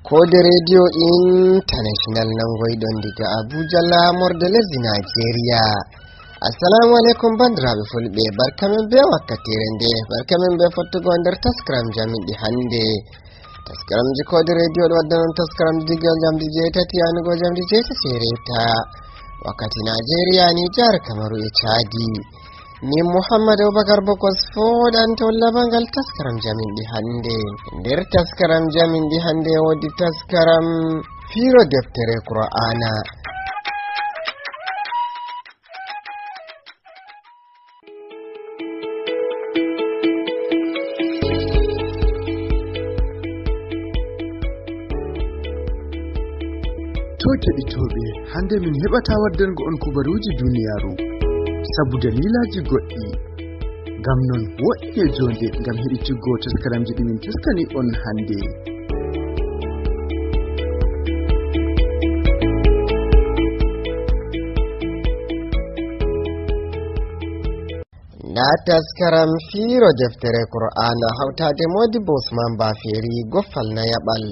Kode Radio International nangoyɗon diga Abuja, lamorde lesdi Nigeria. Assalamu alaikum bandiraɓe fulɓe, barkamen be wakkatire nde, barkamen be fottugo nder taskaram jaminɗi hande. Taskaramji Kode Radio ɗo wadda non taskaram diga jamdi 8 yanugo jamdi 8 reta wakkati Nigeria, Nijar, Kamaru e Chadi. Min Mouhammad Aboubacar Bokos foɗan to labangal taskaram jaminɗi hande. Nder taskaram jaminɗi hande wodi taskaram firo deftere Qur'ana. To keɗitoɓe, hande min heɓata waddango on kubaruji duniyaru sabu dalilaji goɗɗi. Ngam non wo'ine jonde ngam heɗituggo taskaramji ɗimin taskani on hande. Na taskaram firo deftere Qur'ana hautade Modibo Usman Baferi goffal na yaɓal.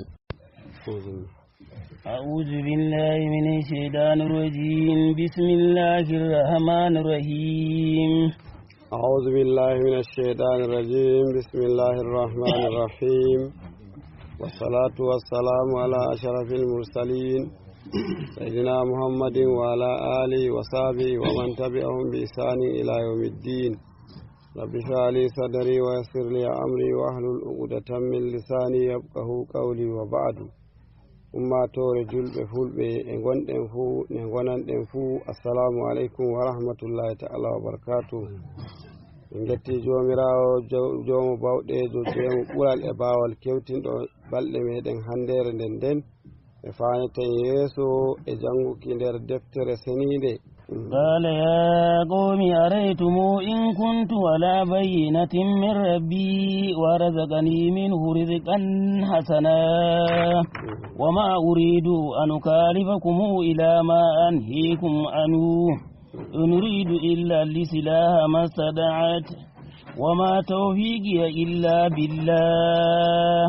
أعوذ بالله من الشيطان الرجيم، بسم الله الرحمن الرحيم. أعوذ بالله من الشيطان الرجيم، بسم الله الرحمن الرحيم، والصلاة والسلام على أشرف المرسلين سيدنا محمد وعلى آله وصحبه ومن تبعهم بإحسان إلى يوم الدين. رب اشرح لي صدري ويسر لي أمري واحلل عقدة من لساني يفقه قولي. وبعد، ummatore julɓe fulɓe e gonɗen fuu ne gonanɗen fuu, assalamu aleykum wa rahmatullahi taala wa barakatuh. Min getti jomirawo jomo bawɗejo, jomo ɓural e bawal, kewtinɗo balɗe meɗen handere nden nden e faneten yeeso e janguki nder deftere seninde. قال يا قوم أرأيتم إن كنت على بينة من ربي ورزقني منه رزقا حسنا، وما أريد أن أخالفكم إلى ما أنهيكم عنه، إن أريد إلا الإصلاح ما استطعت، وما توفيقي إلا بالله،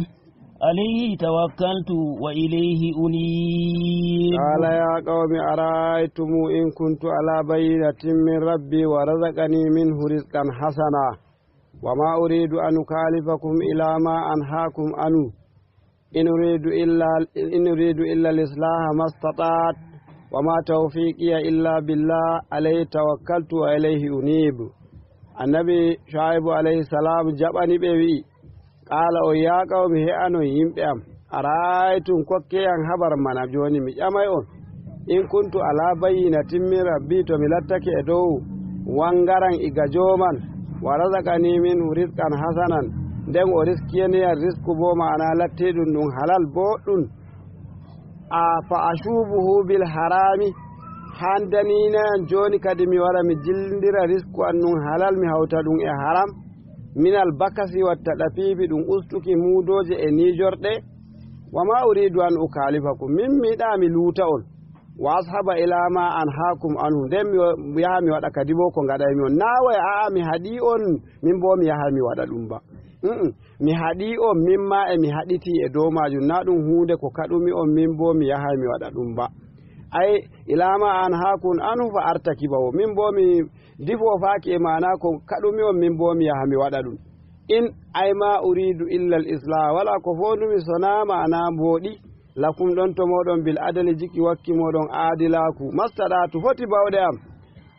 عليه توكلت وإليه أنيب. قال يا قوم أرأيتم إن كنت على بينة من ربي ورزقني منه رزقا حسنا، وما أريد أن أخالفكم إلى ما أنهاكم عنه، إن أريد إلا الإصلاح ما استطعت، وما توفيقي إلا بالله، عليه توكلت وإليه أنيب. Annabi Shuaibu alayhi salam jaɓani ɓe wi'i: qala o ya qawmi, he'ano yimɓe am, araytum, kokkeyan habar mana joni mi ƴamay on, in kuntu ala bayyinatin min rabbi, to mi lattake e dow wangaran iga joman, wa razaqani minhu rizqan hasanan, nden o riskiyaniyan risku bo ma'ana lattiɗum ɗum halal boɗɗum, a fa ashubuhu bil harami, handaninayan joni kadi mi wara mi jillidira risku an ɗum halal, mi hawta ɗum e haram, minal bakasi watta ɗapiibi ɗum ustuki mudoje e nijorɗe. Wama uridu an ukalifakum, min mi yiɗa mi luuta on, wa ashaba ila ma anhakum anhu, nden mi yaha mi waɗa kadi bo ko gaɗaymi on naway. A'a, mi haɗi on, min bo mi yaha mi waɗa ɗum ba mi haɗi on, min ma e mi haɗiti e dow majum, na ɗum hunde ko kaɗumi on, min bo mi yaha mi waɗa ɗum ba. Ay ilama anhakum anhu fa artakiba o, min bo mi difo faaki e mana ko kaɗumi on, min bo mi yaha mi waɗa ɗum. In ay ma uridu illa l islah, wala ko fondumi sona mana mboɗi lakum ɗon to moɗon bil adali jikki wakki moɗon aadilaku mastaɗatu foti bawɗe am,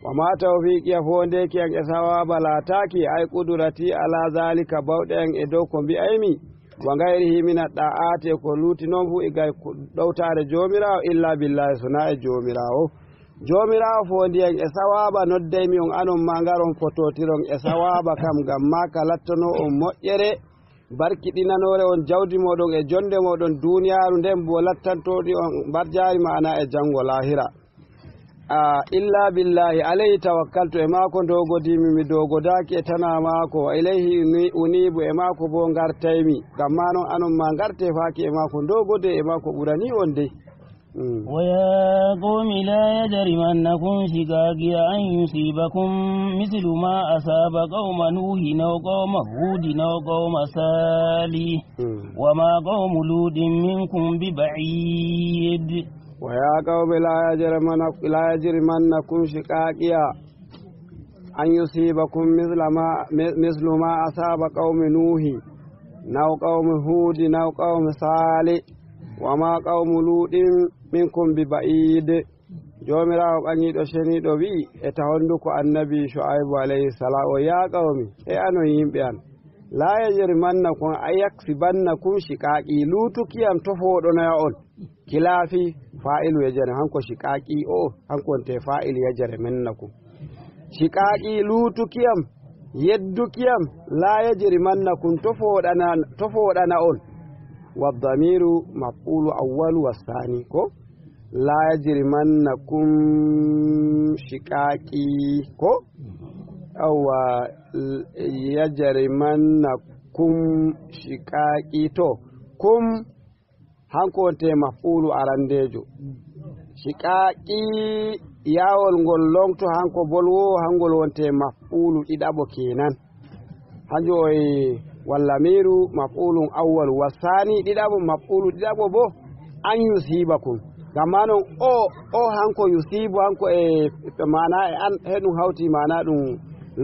wa ma tawfiqiya fondeki an e sawaba lataki ay kudurati ala zalika, bawɗe an e dow ko mbi'aymi, wa gayrihi min adda'ati e ko luuti noon fu igay ɗowtare jomirawo, illa billahi, sona e jomirawo. Jomirawo fondiyan e sawaba noddaymi on, anon ma garon fototiron e sawaba kam, gam ma ka lattano on moƴƴere barkiɗinanore on jawdi moɗon e jonde moɗon duniyaru nden bo lattantoɗi on mbarjari mana e janggo lahira. A illa billahi alayhi tawakkaltu, e maako dogodimi, mi dogodaki e tana maako, wa ilayhi unibu, e maako bo gartaymi. Gam ma noon anon ma garte faaki e maako, dogode e maako ɓurani on dey. ويا قوم لا يجرمنكم شقاقي أن يصيبكم مثل ما أصاب قوم نوح أو قوم هود أو قوم صالح وما قوم لوط منكم ببعيد. ويا قوم لا يجرمنكم شقاقي أن يصيبكم مثل ما أصاب قوم نوح أو قوم هود أو قوم صالح وما قوم لوط minkum bi ba'id. Jomirawo ɓaŋiɗo ceniɗo wi'i e ta honduko annabi Shu'aibu alayhi salam o ya qawmi e anon yimɓe an la yajrimannakum ayaksibannakum shiqaqi lutukiyam tofoɗonoya on kilaafi fa'ilu yajri hanko shiqaqi o hanko wonte fa'il yajrimannakum shiqaqi lutukiyam yeddukiyam la yajrimannakum tofoɗana on. والضمير مفعول أول والثاني كو لا يجرمنكم شقاقي كو أو يجرمنكم شقاقي تو كم hanko wonte maf'ulu arandejo shiqaqi yawol ngol longto hanko bolwo hangol wonte maf'ulu ɗiɗaɓo kenan hanjo e wallamiru maf'ulun awwal wasani ɗiɗaɓo maf'ulu ɗiɗaɓo bo an yusibakum ngam non o hanko yusibu hanko e mana e an heɗum hawti mana ɗum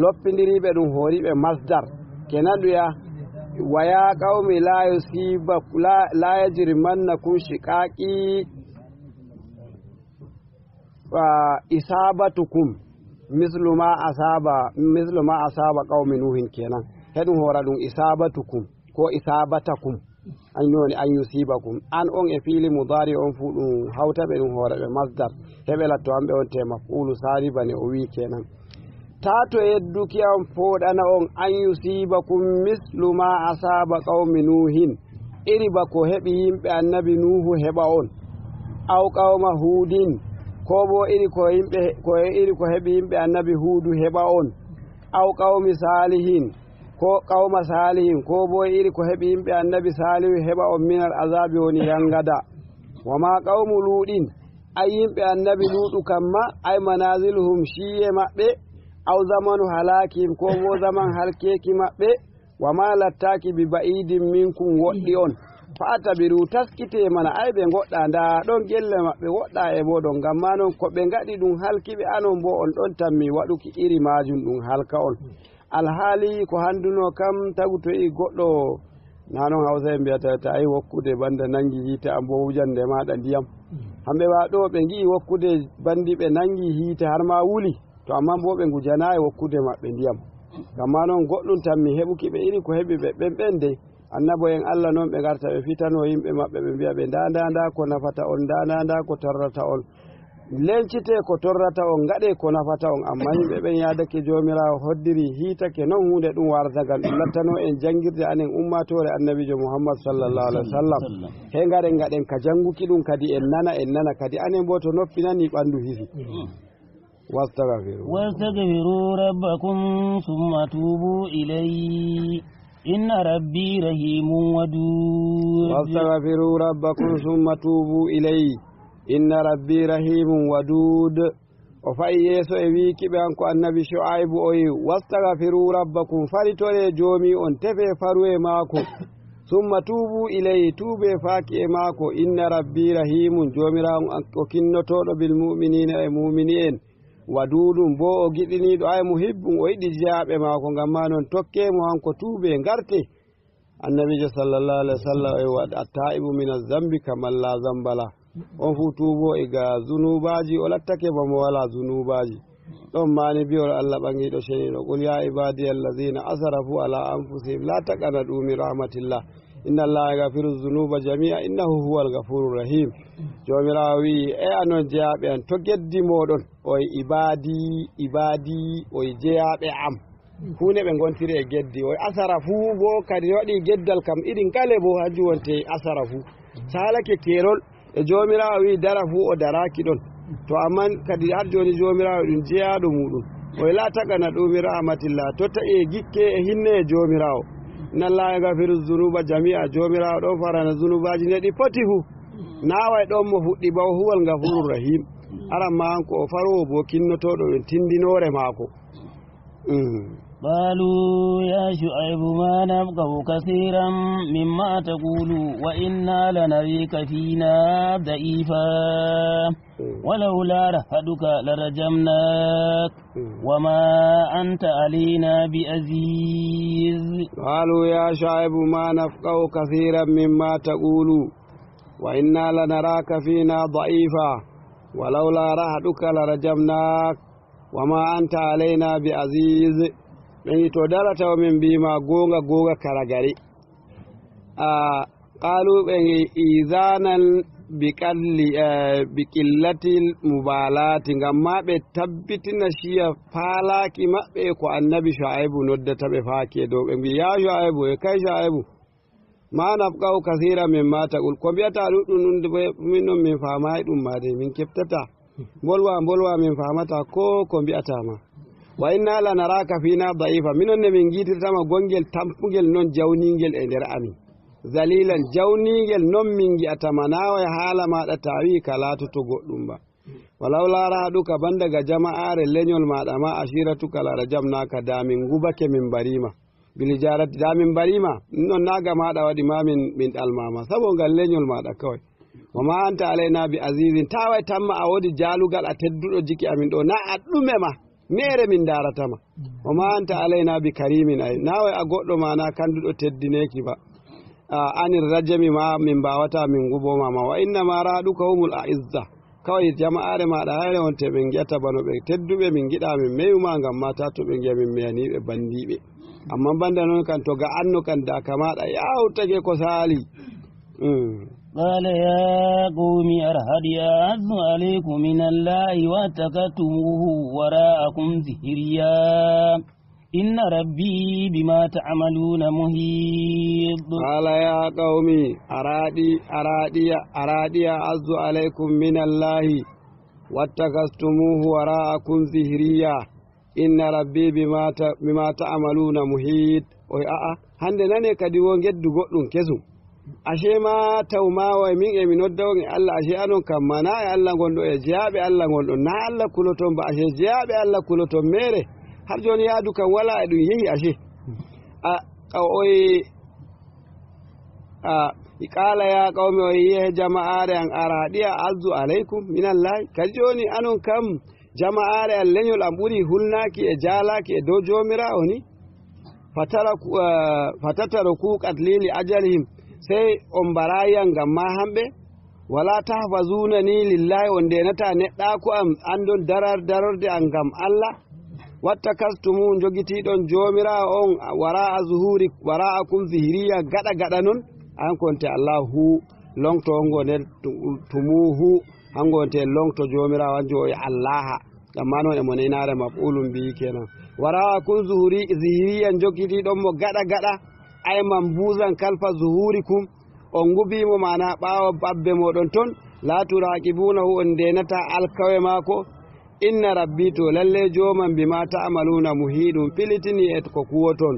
loppidiriɓe ɗum horiɓe masdar kenan ɗuya waya qawmi la yusiba la yajrimannakum shiqaqi wa isabatukum mislu ma asaba qawmi nuhin kenan heɗum hora ɗum isabatukum ko isabatakum an yoni an yusibakum an on e fiili mudari on fu ɗum hawtaɓe ɗum hora ɓe masdar heɓe latto hamɓe on te maf'ulu sari bane o wi kenan ta to yedduki am foɗana on an yusibakum mislu ma asaba qawmi nuhin iri ba ko heɓi yimɓe annabi Nuhu heɓa on aw qawma hudin ko bo iri ko yimɓe ko iri ko heɓi yimɓe annabi Hudu heɓa on aw qawmi salihin ko qawma salihin ko bo iri ko heɓi yimɓe annabi Salihu heɓa on minal azabi woni yangada wama qawmu luɗin ay yimɓe annabi Luɗu kamma ay manaziluhum shiye maɓɓe aw zamanu halakim ko bo zaman halkeki maɓɓe wama lattaki bi ba'idin minkum woɗɗi on fatabiru taskite mana ay ɓe goɗɗa nda ɗon gelle maɓɓe woɗɗa e moɗon ngam ma non ko ɓe gaɗi ɗum halkiɓe anon bo on ɗon tammi waɗuki iri majum ɗum halka on alhaali ko handuno kam tagu to yi goɗɗo na noon Hausa en mbiyata ta ayi wokkude banda nangi hiite an bo wujande maɗa ndiyam hamɓe ma ɗo ɓe gi'i wokkude bandi ɓe nangi hiite har ma wuli to amma bo ɓe gujanayi wokkude maɓɓe ndiyam ngam ma noon goɗɗum tan mi heɓuki ɓe iri ko heɓi ɓe ɓen ɓen de annabo en Allah noon ɓe garta ɓe fitano yimɓe maɓɓe ɓe mbiya ɓe nda nda nda ko nafata on nda nda nda ko torrata on lencite ko torrata on gaɗe ko nafata on amma yimɓe ɓen yadake jomirawo hoddiri hiitake noon hunde ɗum warata ngam ɗum lattano en jangirde anen ummatore annabijo Muhammad sallallahu alaihi wa sallam he garen gaɗen ka janguki ɗum kadi en nana kadi anen bo to noppi nani ɓandu hisi. واستغفروا ربكم ثم توبوا إليه إن ربي رحيم ودود. واستغفروا ربكم ثم توبوا إليه إن ربي رحيم ودود. o fayi yeeso e wiiki ɓe hanko annabi Shu'aibu o wi wastaghfiru rabbakum faritore joomi on tefe faru e maako summa tuubu ilayhi tuube faaki e maako inna rabbi rahimun joomiraawo o kinnotoɗo bil muminina e mumini en wadudum bo o giɗiniɗo ay muhibbum o yiɗi jeyaɓe maako ngam ma noon tokkemo hanko tuube ngarte. Annabijo sallallahu alaihi wa sallam e waɗ attaibu min azambi kaman la zambala on fu tuubo iga zunubaji o lattake bamo wala zunubaji ɗon mani biyol Allah ɓangiɗo ceniɗo qul ya ibadiya allazina asrafu ala anfusihim la taqnatu min rahmatillah inna allaha yaghfiru zunuba jamia innahu huwal ghafurur rahim. Jomirawo wi e anon jeyaɓe an to geddi moɗon oye ibadi ibadi oye jeyaɓe am hunde ɓe gontiri e geddi oye asara fuu bo kadi waɗi geddal kam irin kale bo hanjum wonte asara fuu salake kerol e jomirawo wi dara fuu o daraki ɗon to amma kadi har joni jomirawo ɗum jeyaɗo muɗum oye la taqana ɗumi rahmatillah totta e gikke e hinne e jomirawo inna allaha yaghfiru zunuba jamia jomirawo ɗon farana zunubaji nde ɗi poti fu Naway ɗon mo fuɗɗi ba huwal gafurur rahim. Aran ma hanko o farowo bo kinnotoɗo en tindinore maako. قالوا يا شعيب ما نفقه كثيرا مما تقول وإنا لنريك فينا ضعيفا ولولا رهتك لرجمناك وما أنت علينا بعزيز. قالوا يا شعيب ما نفقه كثيرا مما تقول وإنا لنراك فينا ضعيفا ولولا رهتك لرجمناك وما أنت علينا بعزيز. Ɓe to darata min mbima gonga gonga karagari. A qalu ɓe izanan biqalli biqillatil mubalati, ngam ma ɓe tabbitina shiya falaki maɓɓe ko annabi Shu'aibu noddata ɓe faaki e dow. Ɓe mbi ya Shu'aibu, e kai Shu'aibu, ma nafqahu kasira min ma taqul, ko mbiyata ɗuɗɗum min non min famayi ɗum ma de min keftata, bolwa bolwa min famata ko mbiyatama. Wa inna lanaraka fina da'ifa, minon ne min gitirtama gongel tampugel non jawningel e nder amin, zalilan jawningel non min gi'atama, naway haala maɗa tawi ka latoto goɗɗum ba. Walaw laraɗuka bandaga jama'are leñol maɗa ma ashiratuka lara jamnaka da min gubake min barima bilijarati, da min barima non naga maɗa waɗi ma min ɗalmama sabo ngal leñol maɗa kawai. Wama anta alayna bi azizin, taway tamma a wodi jalugal a tedduɗo jiki amin ɗo na a ɗume ma mere min daratama. Wama anta alayna bi karimin, ay naway a goɗɗo mana kanduɗo teddineki ba, anir rajami ma min mbawata min gubomama. Wa inna ma raɗuka humul aizza, kawai jama'are maɗa hayre wonte ɓe giyata bano ɓe tedduɓe min giɗa min meyuma, ngam ma ta to ɓe giya min meyaniɓe bandiɓe. Amma banda noon kan to ga anno kan daka maɗa yawtake ko sali. قال يا قوم أرهدي أعز عليكم من الله واتخذتموه وراءكم ظهريا إن ربي بما تعملون محيط. قال يا قوم أرادي أعز عليكم من الله واتخذتموه وراءكم ظهريا إن ربي بما تعملون محيط. Oy a'a hande nane kadi wo geddu goɗɗum kesum, ashe ma taw ma way min e mi nodda on e Allah, ashe anon kam ma na e Allah gonɗo e jeyaɓe Allah gonɗo na Allah kuloton ba, ashe jeyaɓe Allah kuloton mere har joni yaadu kam wala e ɗum yehi. Ashe oy qala ya qawmi o yehe jama'are an araɗiya azzu aleykum minallahi, kadi joni anon kam jama'are an leñol am ɓuri hulnaki e jalaki e dow jomirawo ni. Fatataraku qatlili ajalihim, sey on mbarayan ngam ma hamɓe, wala tahfazuna ni lillahi, on ndenata neɗɗaku am andon darorde am ngam Allah. Watta kastumu jogitiɗon jomirawo on wara'a zuhuri wara'akum zihiriya, gaɗa gaɗa non an konte Allahu longto ngo nder tumuhu hangonte longto jomirawo anjo e Allaha, amma noon e mo nenare maf'ulun bi kenan. Wara'akum zuhuri zihiriya jogitiɗon mo gaɗa gaɗa ay man buzan kalfa zuhurikum, on gubimo mana ɓawo babbe moɗon toon, la turaqibunahu on ndenata alkawe mako. Inna rabbi to lalle joman bima ta'maluna muhiɗum, pilitini e ko kuwoton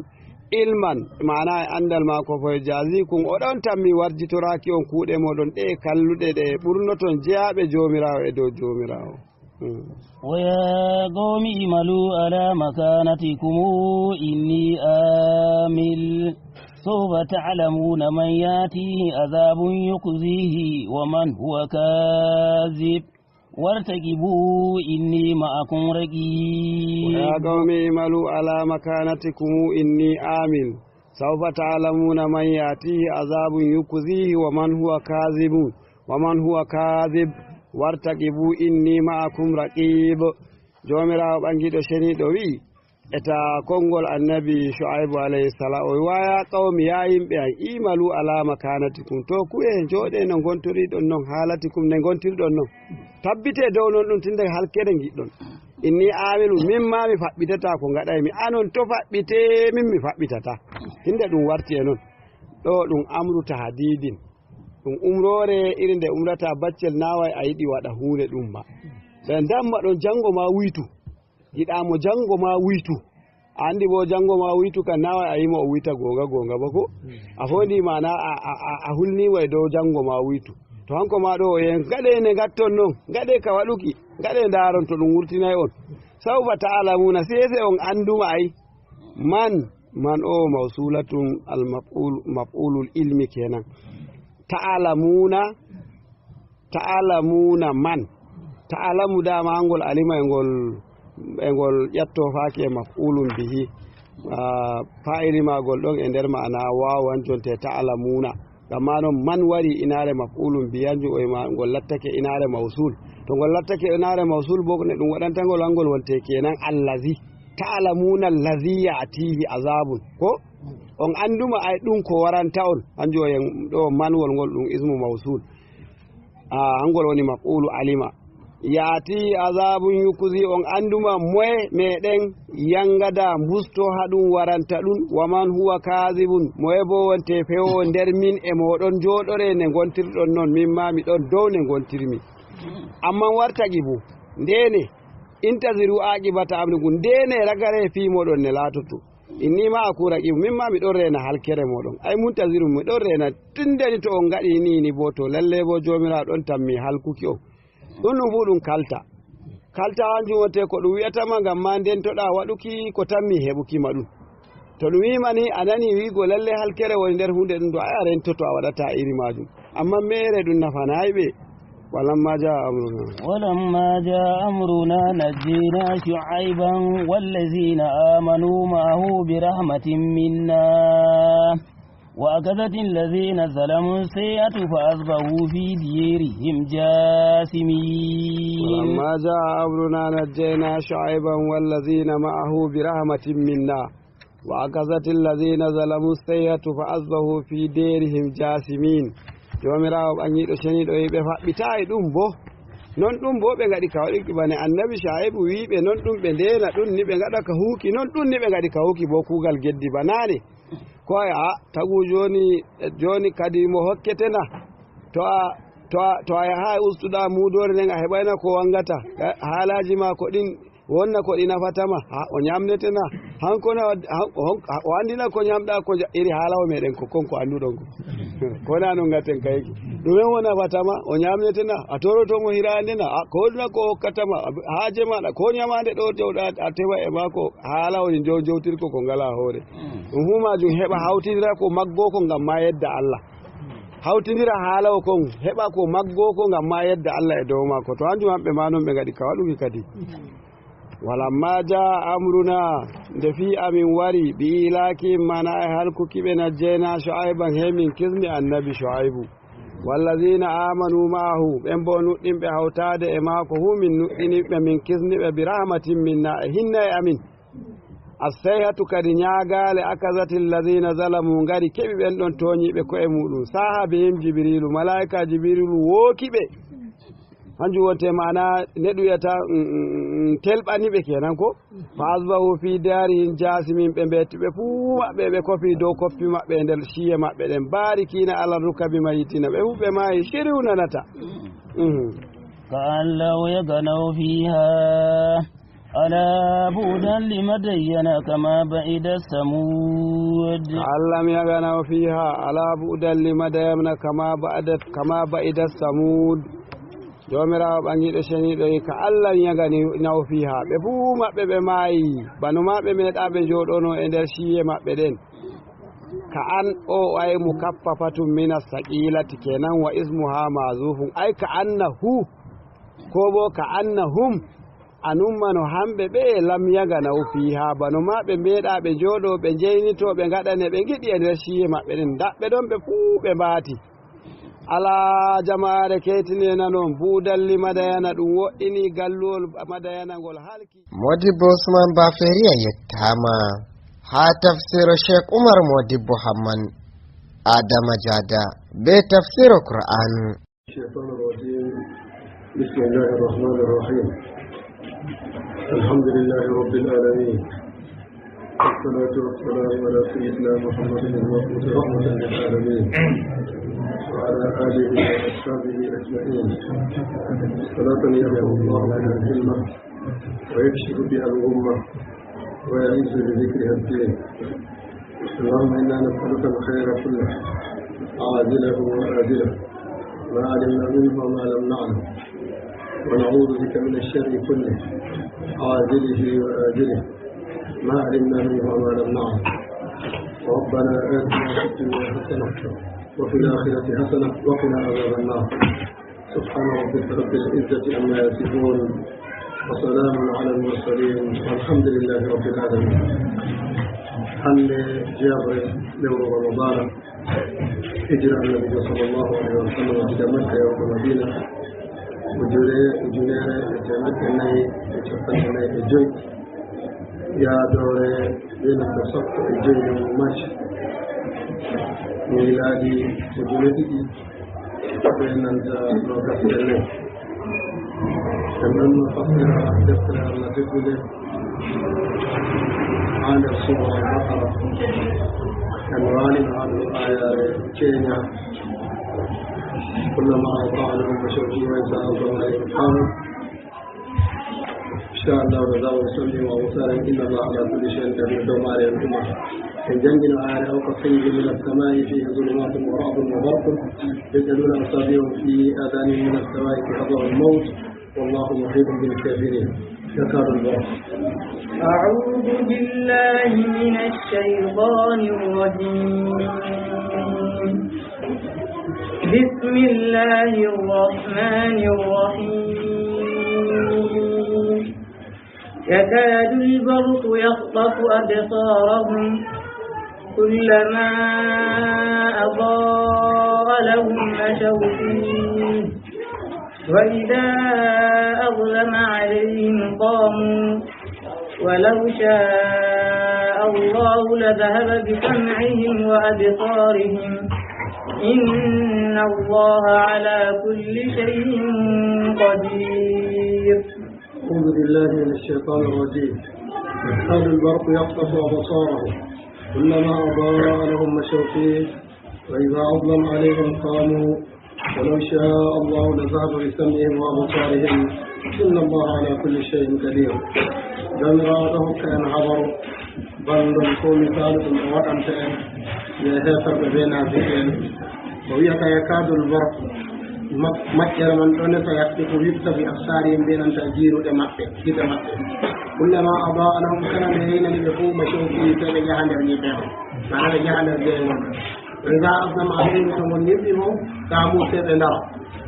ilman mana e andal mako fo jazikum, oɗon tanmi warjitoraki on kuuɗe moɗon ɗe kalluɗe ɗe ɓurnoton jeyaɓe jomirawo e dow jomirawo. ويا قوم اعملوا على مكانتكم إني آمل سوف تعلمون من ياتيه عذاب يخزيه ومن هو كاذب وارتقبوا إني معكم رقيب. ويا قوم اعملوا على مكانتكم إني آمل سوف تعلمون من ياتيه عذاب يخزيه ومن هو كاذب ومن هو كاذب wartaqibu inni ma'akum raqib. Jomirawo ɓangiɗo ceniɗo wi eta konngol annabi Shu'aibu alayhi salam o waya qawmi ya yimɓe an imalu ala makanatikum, to kuwe jooɗe no gontoriɗon non haalatikum ne gontirɗon non, tabbite dow non ɗum tinde halkere giɗɗon. Inni amilu min ma mi faɓɓitata ko gaɗaymi, anon to faɓɓite min mi faɓɓitata, tinde ɗum warti e non ɗo ɗum amru tahdidin, ɗum umrore irin nde umrata baccel naway a yiɗi waɗa hunde ɗum ba ɓe damma ɗon jango ma wuytu, yiɗamo jango ma wuytu, a andi bo jango ma wuytu kan naway a yimo o wuyta gonga gonga ba ko a fondi mana a hulnimo e dow jango ma wuytu. To hanko ma ɗo en gaɗe ne gatton noon, gaɗe ka waɗuki, gaɗe ndaron to ɗum wurtinay on. Sawfa ta'lamuna, sese on anduma ay man man o mawsulatun al maf'ul, maf'ulul ilmi kenan. Ta'lamuna, ta'lamuna man ta'lamu dama ngol alima e ngol e ngol ƴatto faake maf'ulun bihi, fa'ili magol ɗon e nder ma'ana wawan jonte ta'lamuna. Amma noon man wari inare maf'ulun bihi, hanjum o ma ngol lattake inare mawsul. To ngol lattake inare mawsul bo ne ɗum waɗantangol angol wonte kenan allazi ta'lamuna allazi ya'tihi azabun, ko on anduma ay ɗum ko waranta on. Hanjum o en ɗo manwol ngol ɗum ismu mawsul, angol woni maf'ulu alima. Yaati azabun yukuzi, on anduma moye meɗen yangada busto ha ɗum waranta ɗum. Waman huwa kazibun, moye bo wonte fewo nder min e moɗon joɗore ne gontirɗon noon, min ma miɗon dow ne gontirmi. Amma wartagi bo ndene intaziru aqibata amrikum, ndene ragare fi moɗon ne latoto. Inni ma akura qibu, min ma miɗon rena halkere moɗon. Ay muntaziru, miɗon rena tundeni to on gaɗi ni ni bo to lalle bo jomiraɗo ɗon tammi halkuki on. Ɗum ɗum fu ɗum kalta kalta, hanjum wonte ko ɗum wiyatama ngam ma ndentoɗa waɗuki ko tammi heɓukima ɗum. To ɗum wima ni a nani wiigo lalle halkere woni nder hunde ɗum, to ay a rentoto a waɗata iri majum. Amma mere ɗum nafanayi ɓe. Walamma jaa amruna, ولما جاء أمرنا نجينا شعيبا والذين آمنوا معه برحمة منا، وأخذت الذين ظلموا السيئة فأصبحوا في ديرهم جاثمين. ولما جاء أمرنا نجينا شعيبا والذين معه برحمة منا، وأخذت الذين ظلموا السيئة فأصبحوا في ديرهم جاثمين. Jomirawo ɓangiɗo ceniɗo yiɓe faɓɓitayi ɗum bo non ɗum bo ɓe gaɗi ka waɗiki bane annabi Shaibu wiɓe non ɗum ɓe ndena ɗum ni ɓe gaɗa ka huuki non ɗum ni ɓe gaɗi ka huuki bo kuugal geddi banane ko a tagu joni joni kadi mo hokketena to a to a to a yaha ustuɗa mudore nden a heɓayna ko wangata haalaji ma ko ɗin wonna ko ɗi nafatama ha o ñamnetena hankona o andina ko ñamɗa ko iri haalawo meɗen ko konko anduɗon ko kona no gaten kayki ɗumen wo nafatama o ñamnetena a torotomo hirandena ko ɗuna ko hokkatama haaje maɗa ko ñamande ɗo jewɗa a tewa e mako haala woni jow jowtirko ko ngala hoore ɗum fu majum heɓa hawtidira ko maggo ko ngam ma yedda Allah, hawtidira haalawo kon heɓa ko maggo ko ngam ma yedda Allah e dow mako. To hanjum hamɓe ma noon ɓe gaɗi ka waɗuki kadi. Walamma jaa amruna, nde fi amin wari bi ilaki mana e halkuki ɓe najjeyna Shuayban, he min kisni annabi Shuaybu wallazina amanu ma'ahu, ɓen bo nuɗɗinɓe hawtade e maako hu min nuɗɗiniɓe min kisniɓe bi rahmatin minna e hinna e amin. Assayhatu kadi ñaagale akazati llazina zalamu ngari keɓi ɓen ɗon toñiɓe koye muɗum saha bihim Jibrilu, malaika Jibrilu wookiɓe, hanjum wonte mana neɗɗo wiyata telɓaniɓe kenan ko fa asbahu fi darihim jasimin, ɓe mbettiɓe fuu maɓɓe ɓe kofi dow koppi maɓɓe e nder ciye maɓɓe ɗen barikina ala rukabi mayitina ɓe fuu ɓe maayi siriw nanata. كأن لو يغنوا فيها، ألا بعدا لمدين كما بعد الثمود. كأن لم يغنوا فيها، ألا بعدا لمدين كما بعدت كما بعد الثمود. Jomirawo ɓangiɗo ceniɗo yi ka Allah yagani naw fiha ɓe fuu maɓɓe ɓe maayi bano ma ɓe meeɗa ɓe joɗono e nder ciye maɓɓe ɗen. Ka an o ay mukaffafatun mina saqilati kenan wa ismuha mazufun ay ka anna hu ko bo ka anna hum anumma no hamɓe ɓe lam yaganaw fiha bano ma ɓe meeɗa ɓe joɗo ɓe jeynito ɓe gaɗane ɓe giɗi e nder ciye maɓɓe ɗen daɓɓe ɗon ɓe fuu ɓe mbaati. Ala jama'are keytinena noon buudalli Madayana ɗum woɗɗini galluwol Madayana ngol halki. Modibbo Usman Baferiya yettama ha tafsiro Sheikh Umar Modibbo Hamman Adama Jada be tafsiro Qur'anu. الشيطان الرجيم. بسم الله الرحمن الرحيم. الحمد لله رب العالمين، والصلاة والسلام على سيدنا محمد المبعوث رحمة للعالمين وعلى آله وأصحابه أجمعين. صلاة يرفع الله بها الهمة ويكشف بها الغمة ويعز بذكرها الدين. اللهم إنا نسألك الخير كله عاجله وآجله، ما علمنا منه وما لم نعلم، ونعوذ بك من الشر كله عاجله وآجله، ما علمنا منه وما لم نعلم. ربنا آتنا في الدنيا حسنة وفي الآخرة حسنة وقنا عذاب النار. سبحان ربك رب العزة عما يصفون، وسلام على المرسلين، والحمد لله رب العالمين. Hande jeeɓre lewru Ramadana, hijira Annabijo sallllahu alayhi wa sallam diga Makka yawgo Madina 1445, yaadore ɓenanta 15 lewru mars milaadi 2024. En ɗon no fassira deftere Allah teddude ha nder sura Albakara. En walino ha ɗo ayare keña: كلما أضاء لهم مشوا فيه وإذا أظلم عليهم قاموا. إن شاء الله رضا وسلم وسلم، إن الله على كل شيء قدير. دوم عليه الأمة إن جنجل آل أو كصيب من السماء فيه ظلمات ورعد وبرق، يجعلون أصابعهم في آذانهم من السماء حذر الموت، والله محيط بالكافرين. يكاد البرق. أعوذ بالله من الشيطان الرجيم. بسم الله الرحمن الرحيم. يكاد البرق يخطف أبصارهم، كلما أضاء لهم مشوا فيه، وإذا أظلم عليهم قاموا، ولو شاء الله لذهب بسمعهم وأبصارهم، إن الله على كل شيء قدير. أعوذ بالله من الشيطان الرجيم. يكاد البرق يخطف أبصارهم، كلما أضاء لهم مشوا فيه، وإذا أظلم عليهم قاموا، ولو شاء الله لذهب بسمعهم وأبصارهم، إن الله على كل شيء قدير. Jomiraɗo hokka en habaru bandon ko misalu ɗum o waɗanta en ye heferɓe ɓe nafiki en. O wiyata yakadul barku, maƴƴere man ɗo nesa yaktiku wifta bi absarihim ɓe nanta jiruɗe maɓɓe, gite maɓɓe. Kullama adaa lahum, kala nde yeynani ɓe fo macow fi, sey ɓe jaha nder ñiɓeɓe, mana ɓe jaha nder jeygol. Ida aslama alayhim, to ngol ñiɓɓi bo kamu sey ɓe ndara.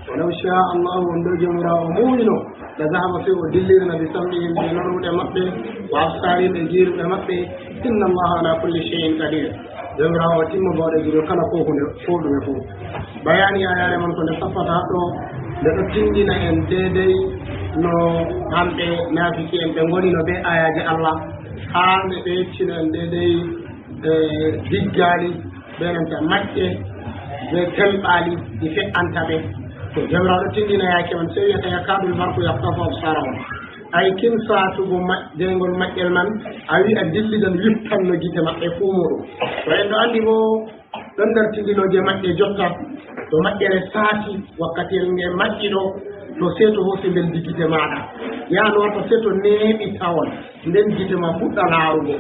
Walaw sha Allahu, won ɗo jomirawo muuyno, la zahaba, sey o dillirna bi sam'ihim ɓe nanuɗe maɓɓe, wa absarihim ɓe jiruɗe maɓɓe. Inna Allaha ala kulli cheyin qadir. Jomirawo timma bawɗe jiɗo kala ko hunde ko ɗume fo. Bayani ayare man ko nde sappata ɗo, nde ɗo tindina en deydey no hamɓe nafiki en ɓe gonino ɓe ayaji Allah, ha nde ɓe yeccino en deydey e diggali ɓe nanta maƴƴe ɓe telɓali ɗi fe'anta ɓe. To jomirawo ɗo tindina yake man, sey wiyata yakadul barku yaftafo absarahum, ay kin satugo jeygol maƴƴel man a wi a dillidan wittanno gite maɓɓe fuu muɗum. To en ɗo andi bo ɗon nder tindinoje maƴƴe jotta, to maƴƴere saati wakkatiyel nge maƴƴi ɗo, to sey to hoosi mbeldi gite maɗa yano warta, sey to neeɓi tawon nden gite ma fuɗɗa laarugo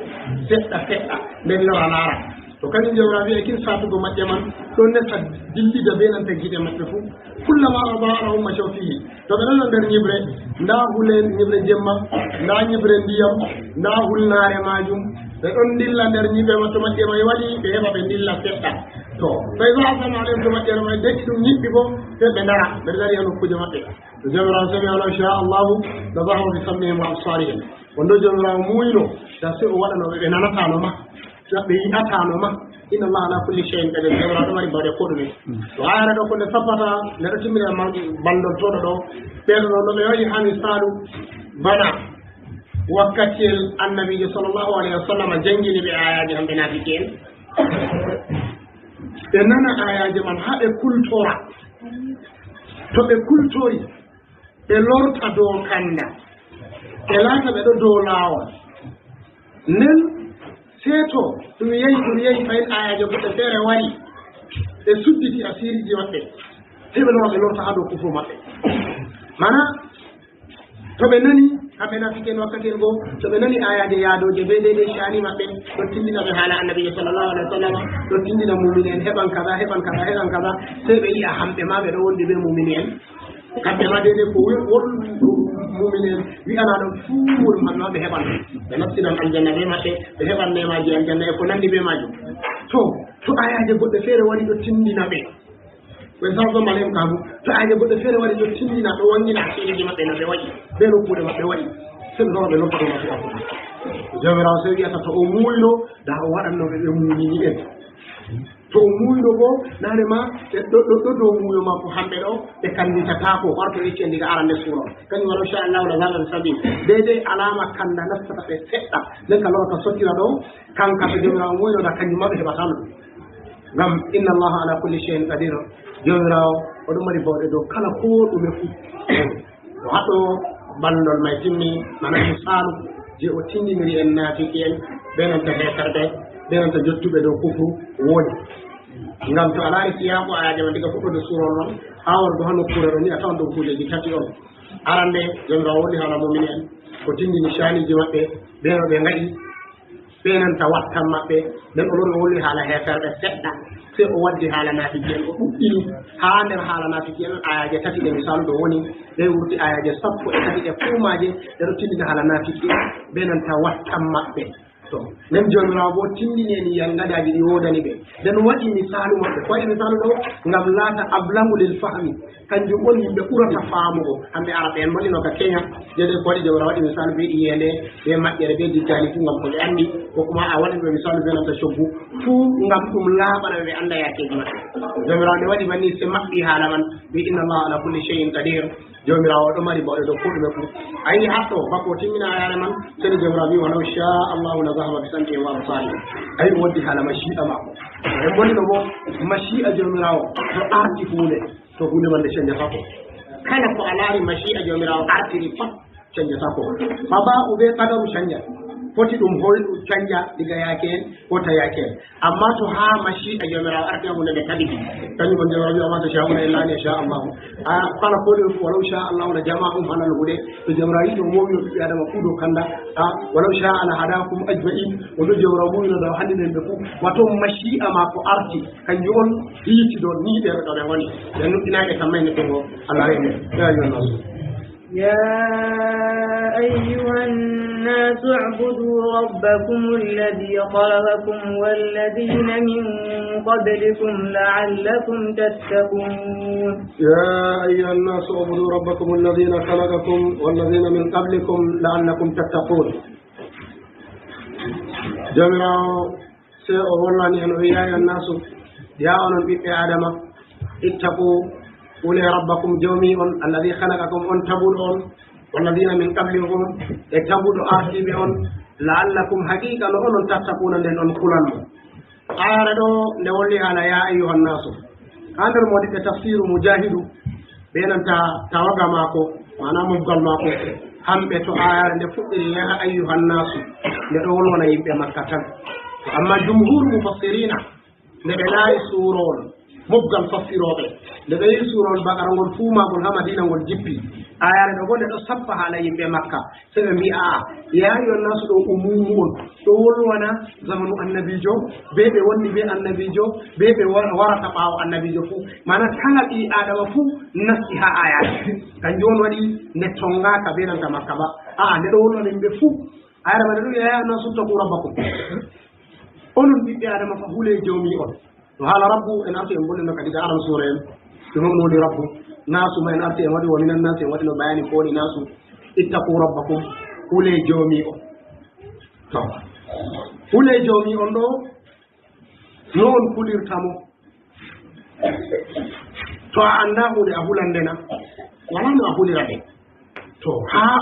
seɗɗa seɗɗa, nden lora laara. To kañum jawra wiya kin satugo maƴƴe man ɗo nesa dillida be nanta gite maɓɓe fuu. Kullama adarahum macaw fihi, to ɓe ɗonno nder ñibre, nda hule ñibre jemma, nda ñibre ndiyam, nda hulnare majum, ɓe ɗon dilla nder ñiɓe ma. To maƴƴe may waɗi, ɓe heɓa ɓe dilla seɗɗa. To fa ida asama alayhim, to maƴƴere may deƴƴi ɗum ñiɓɓi bo, sey ɓe ndara, ɓe dari ha nokkuje maɓɓe. To jomirawo sabi walaw sha Allahu la zahaba bi sam'ihim wa absarihim, won ɗo jomirawo muyno da sey o waɗanoɓe ɓe nanatano ma, ɓe yi'atano ma. Inna Allaha ala kulli cheyin qadir. Jomirawo ɗo mari bawɗe ko ɗume. To ayare ɗo ko nde sappata, nde ɗo timmina ballontoɗo ɗo ɓeɗo ɗo no ɓe waɗi ha misalu bana wakkatiyel Annabijo sallllahu alayhi wa sallam jangini ɓe ayaji hamɓe nafiki en, ɓe nana ayaji man ha ɓe kultora. To ɓe kultori, ɓe lorta dow kanda, ɓe laata ɓe ɗo dow laawol nden seeto ɗum yehi, ɗum yehi fayin ayaji goɗɗe feere wari, ɓe sudditi asiriji maɓɓe, sey ɓe lora ɓe lorta ha dow kufru maɓɓe. Mana to ɓe nani Kamɓe nafiki en wakkati en goo to ɓe nani ayaje yaadoje be deydey shani maɓɓe ɗo tindina ɓe haala annabijo sallllahu alih wa sallam, ɗo tindina mumini en heɓan kaza, heɓan kaza, heɓan kaza, sey ɓe yiya hamɓe ma ɓe ɗo wondi ɓe mumini en, kamɓe ma deydey ko won mumini en wiyana ɗon fuu woni maɓɓe ma ɓe heɓan, ɓe nastinan aljanna be maɓɓe, ɓe heɓan nemaji aljanna e ko nandi be majum. To ayaje goɗɗe feere wari ɗo tindina ɓe ɓe sardo malem kabu, to ayaje goɗɗe feere wari ɗo tindina, ɗo wangina asiriji maɓɓe no ɓe waɗi be no kuuɗe maɓɓe waɗi, sey ɓe lora ɓe lorta ɗo maɓɓe afuta. Jawmirawo sey wiyata to o muuyno da o waɗannoɓe ɓe mumini en, to o muuyno bo nane ma ɗo dow muuyo makko hamɓe ɗo ɓe kanditatako warto yecci en diga arande suura o kañum waɗo sha allahu la zalan sabi deydey alama kanda nastata ɓe seɗɗa nden ka lorata sottira ɗo kanka to jomirawo muyno da kañum ma ɓe heɓatano ɗum, ngam inna allaha ala kulli cheyin qadir. Jomirawo oɗon mari bawɗe dow kala ko ɗume fuu. To haɗo ballol may timmi mana misalu je o tindiniri en naafiki en ɓe nanta heferɓe ɓe nanta jottuɓe dow kufru woni, ngam to a laari siyaku ayaje ma diga fuɗɗode suurol man ha wargo ha nokkure ɗo ni a tawan ɗum kuujeji tati on. Arande jomirawo woni haala mumini en ko tindini caniji maɓɓe ɓe no ɓe gaɗi ɓe nanta wattan maɓɓe, nden o lori o wolli haala heferɓe seɗɗa, sey o waddi haala naafiki en o ɗuɗɗini haa nder haala naafiki en ayaje tati ɗe misalu ɗo woni ɓe wurti ayaje 13 ɗe fuumaje ɗe ɗo tindina haala naafiki en ɓe nanta wattan maɓɓe. To nden jomirawo bo tindini en yangadaji ɗi wodani ɓe, nden waɗi misalu maɓɓe, ko waɗi misalu ɗo ngam laata ablagu lil fahmi, kanjum on yimɓe ɓurata faamugo. Hamɓe araɓe en mollino ka Kenya jeɗe ko waɗi jomirawo waɗi misalu be iyende be maƴƴere be dijjali fuu ngam ko ɓe anndi, ko kuma a waɗi ɓe misalu be nanta coggu fuu ngam ɗum laaɓana ɓe ɓe annda yakeji maɓɓe. Jomirawo nde waɗi banni se maɓɓi haala man wi inna allaha ala kulli cheyin qadir. Jomirawo ɗo mari bawɗe dow ko ɗume fuu. A yi hatto bako timmina ayare man seni jomirawo wi walaw sha allahu la zahaba bi sam'ihim wa absarihim. Ayi o waddi haala machi'a makko en bonnino bo machi'a jomirawo to arti hunde to hunde man nde canjata ko kala ko a laari machi'a jomirawo artiri pat canjata ko faba'u be qadaru canja foti ɗum hoyɗu canja diga yaake en ko ta yaake en, amma to haa machi'a jomirawo arti hunde nde tabiti kañum on jomirawo wi wama tachauna illa an yasha allahu a kala ko ɗum walaw sha allahu la jama'um halal hude to jomirawo yiɗi o mowi o ɓiɓɓe adama fuu dow kanda a walaw sha ala hadakum ajma'in oɗo jomirawo mowino daw handinen ɓe fuu wato machi'a ma ko arti kanjum on hiiti ɗo ni ɓerɗo ɓe ngoni ɓe nuɗɗinaɓe kam mayne tongo Allah rene ya ayuha nnasu. يا أيها الناس اعبدوا ربكم الذي خلقكم والذين من قبلكم لعلكم تتقون. يا أيها الناس اعبدوا ربكم الذين خلقكم والذين من قبلكم لعلكم تتقون. جميعا سيقولون يا أيها الناس يا أولو بيت آدم اتقوا قولي ربكم جومي الذي خلقكم أن تبون والذين من قبلكم تبون آتيبون لعلكم حقيقة أن تتقون لأن كلنا آردو لولي على يا أيها الناس هذا المودي تفسير مجاهد بين أنت توقع معكو معنا مبقل معكو هم بيتو آيار لفقر يا أيها الناس لأولون يبقى مكة. أما جمهور مفسرين لبلاي سورون mobgal fassiroɓe nde ɓe yi suurol bakara ngol fuu magol ha madina ngol jippi ayare ɗo bo nde ɗo sappa haala yimɓe makka se ɓe mbi aa yayon nasu ɗo umumu on ɗo wolwana zamanu annabijo be ɓe wonni be annabijo be ɓe warata ɓaawo annabijo fuu mana kala ɓi adama fuu nasti ha ayare kanjum on waɗi nde tongaka be nanta makka ba aa nde ɗo wolwana yimɓe fuu ayare ma nde ɗo yaya nasu taku rabbakum onon ɓiɓɓe adama fa huule jawmi on to haala rabbu en arti en bollino kadi ga aran suura en ɗum on woni rabbu nasu ma en arti en waɗi wa minan nasi en waɗino bayani ko woni nasu ittaqu rabbakum huule joomi on to huule joomi on ɗo no on kulirtamo to a annda hunde a hulandena wala no a hulira ɗe to haa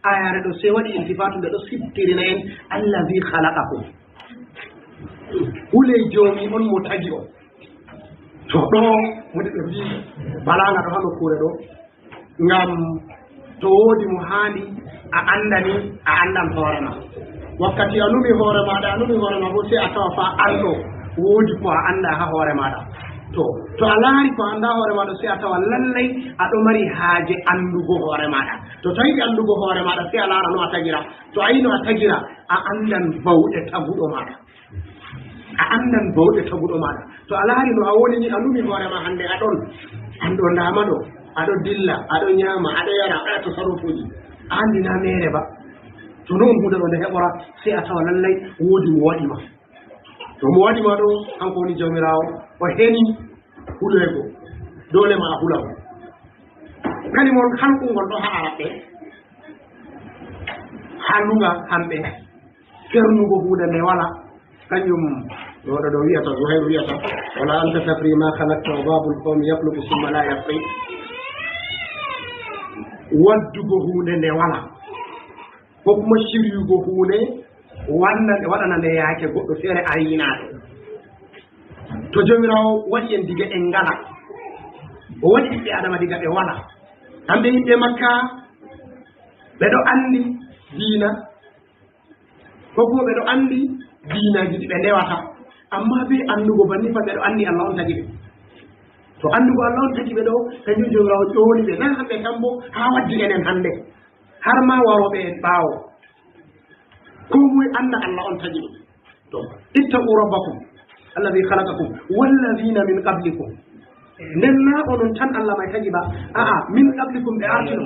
ayare ɗo sey waɗi iltifatu nde ɗo sittirina en allahi halakakum huule joomi on mo tagi on to ɗo woni ɓe mbi balaga ɗo ha nokkure ɗo ngam to woodi mo haandi a anndani a anndan hoore ma wakkati a numi hoore maɗa a numi hoore ma bo sey a tawa fa anɗo woodi ko a annda ha hoore maɗa to a laari ko a annda hoore maɗa sey a tawa lallay aɗo mari haaje anndugo hoore maɗa to To tawi andugo hoore maɗa sey a laara no a tagira. To a yi no a tagira, a andan bawɗe taguɗo maɗa, a andan bawɗe taguɗo maɗa. To a laari no a woni ni, a numi hoore ma hannde aɗon an ɗo ndama ɗo, aɗo dilla, aɗo ñaama, aɗo yara, aɗa tasarufuji, a andina mere ba. To noon hunde ɗo nde heɓora, sey a tawa lallay woodi mo waɗima. To mo waɗima ɗo, kanko woni jawmirawo, o heni huloygo dole ma a hulamo. Kalimol halkungol ɗo ha araɓɓe ha luga hamɓe fernugo hunde nde wala. Kañum ɗoɗo ɗo wiyata Zuhayru wiyata wala anta tafri ma halakta wa babul qawmi yahluku summa la yafri. Waddugo hunde nde wala, ko kuma siryugo hunde wanna waɗana nde yaake goɗɗo feere a yinaɗo. To jomirawo waɗi en diga en ngala, o waɗi ɓiɓɓe adama diga ɓe wala. Kamɓe yimɓe makka ɓe ɗo anndi diina, ko kuma ɓe ɗo anndi diinaji ɗi ɓe ndewata, amma be anndugo banni fa ɓe ɗo anndi Allah on tagi ɓe. To anndugo Allah on tagi ɓe ɗo, kañum jomirawo ƴooni ɓe na hamɓe tan bo haa waddi enen hannde har ma waroɓe en ɓaawo. Ko moye annda Allah on tagi ɓe. To ittaqu rabbakum alladi halakakum walladina min qablikum. Nden na onon tan Allah may tagi ba, a'a, min qablikum ɓe artino.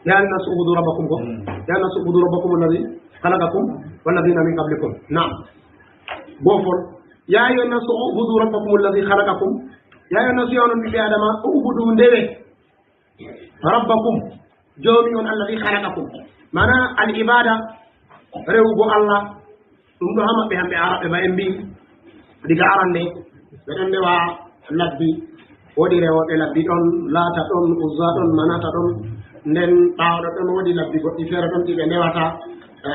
Ya annasu ubudu rabbakum, ko ya annasu ubudu rabbakum alladi halakakum walladina min qablikum. Nam gofol ya ayuha nnasu ubudu rabbakum alladi halakakum. Ya ayuha nnasu, ya onon ɓiɓɓe adama, ubudu ndewe rabbakum joomi on alladi halakakum. Mana al ibada rewugo Allah, ɗum ɗo ha maɓɓe hamɓe araɓɓe ba en mbi diga arande ɓe ɗon ndewa labbi, woodi rewoɓe labbi ɗon, Laata ɗon, Uzza ɗon, Manata ɗon. Nden ɓaawɗo ɗon woodi labbi goɗɗi feere ɗon ɗi ɓe ndewata,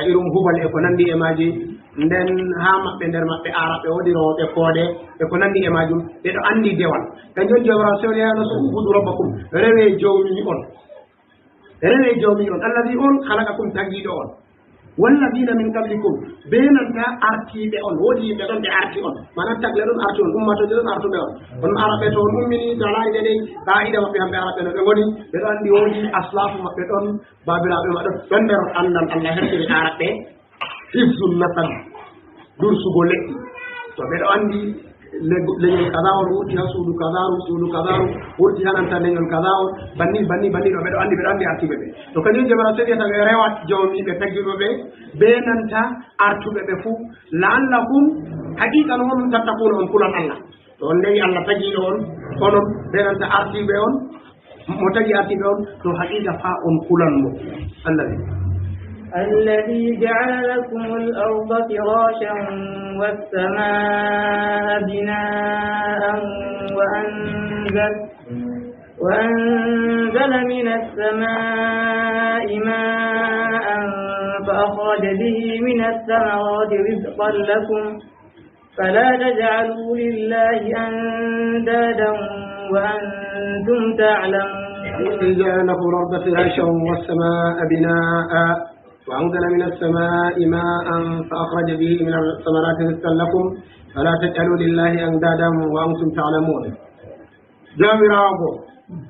irum Hubal e ko nanndi e maaji. Nden haa maɓɓe nder maɓɓe araɓɓe woodi rewoɓe koode e ko nanndi e majum, ɓe ɗo anndi dewal. Kanjum on jomirawo sewni yaano so ubudu rabbakum, rewe jawmi on, rewe jawmi on alladi on halakakum, tagiiɗo on, walladina min qablikum, be nanta artiɓe on. Woodi yimɓe ɗon ɓe arti on, mana tagle ɗon arti on, ummatoje ɗon artuɓe on. On araɓe to on ummini to alayi ɗe ɗey qaida maɓɓe hamɓe araɓe no ɓe goni, ɓe ɗo anndi woodi aslafu maɓɓe ɗon, babiraɓe maɓɓe ɗon nder anndal Allah hertiri araɓe hifzul nasab, dursugo leƴƴi. To ɓe ɗo anndi leñol kaza on wurti ha suudu kazaru, suudu kazaru wurti hananta leñol kaza on, banni banni banni ɗo ɓe ɗo anndi, ɓe ɗo anndi artuɓe ɓe. To kañum jamara so wiyata ɓe rewat jawmiɓe taggiɓe ɓe be nanta artuɓe ɓe fuu, laallakum haqiqa no onon tattakuna on kulan Allah. To on ndewi Allah tagiɗo on onon be nanta artiɓe on, mo tagi artiɓe on, to haqiqa fa on kulan mo Allah wi. الذي جعل لكم الأرض فراشا والسماء بناء وأنزل من السماء ماء فأخرج به من الثمرات رزقا لكم فلا تجعلوا لله أندادا وأنتم تعلمون. الذي جعل لكم الأرض فراشا والسماء بناء وأنزل من السماء ماء فأخرج به من الثمرات رزقا لكم فلا تجعلوا لله أندادا وأنتم تعلمون. جامراغو